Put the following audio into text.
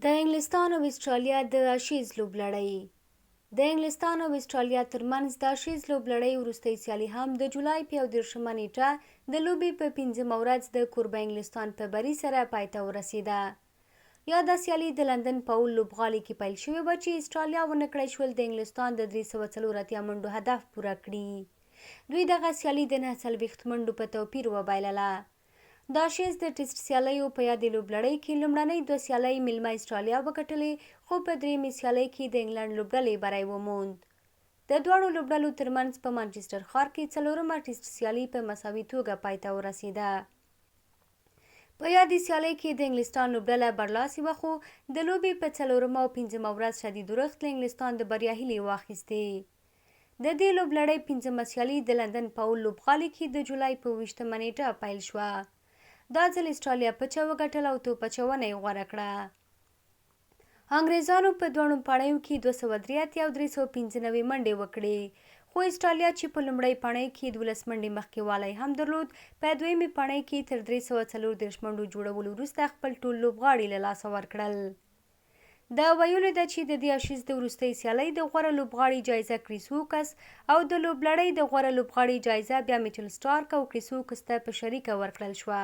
د انګلستان او اسټرالیا د اشیز لوبلړۍ. د انګلستان او اسټرالیا ترمنځ د اشیز لوبلړۍ وروستۍ سیالي هم د جولای په 31مه نېټه د لوبې په پنځمه ورځ د کوربه انګلستان په بري سره پای ته ورسېده. یاده سیالي د لندن په اول لوبغالي کې پیل شوې وه چې اسټرالیا ونه کړای شول د انګلستان د 384 منډو هدف پوره کړي. دوی دغه سیالي د 49 منډو په توپیر وبایلله. د اشیز د ټیسټ سیالیو په یادې لوبلړۍ کې لومړنۍ دوه سیالۍ میلمه اسټرالیا وګټلې، خو په درېیمې سیالۍ کې د انګلنډ لوبډلې بری وموند. د دواړو لوبډلو ترمنځ په مانچسټر ښار کې څلورمه ټیسټ سیالي په مساوي توګه پای ته ورسېده. په یادې سیالۍ کې د انګلستان لوبډله برلاسې وه، خو د لوبې په څلورمه او پنځمه ورځ شدید اورښت له انګلستان د بریا هیلې واخیستې. د دې لوبلړۍ پنځمه سیالي د لندن په اول لوبغالي کې د جولای په 20مه نېټه پیل شوه. دا ځل اسټرالیا پچه وګټله او توپ اچونه یې غوره کړه. انګرېزانو په دواړو پاڼیو کې 283 او 395 منډې وکړې، خو اسټرالیا چې په لومړۍ پاڼۍ کې 12 منډې مخکېوالی هم درلود، په دویمې پاڼۍ کې تر 334 منډو جوړولو وروسته خپل ټول لوبغاړي له لاسه ورکړل. د ویلو ده چې د دې اشیز د وروستۍ سیالۍ د غوره لوبغاړي جایزه کریس ووکس او د لوبلړۍ د غوره لوبغاړي جایزه بیا میچل سټارک او کریس ووکس ته په شریکه ورکړل شوه.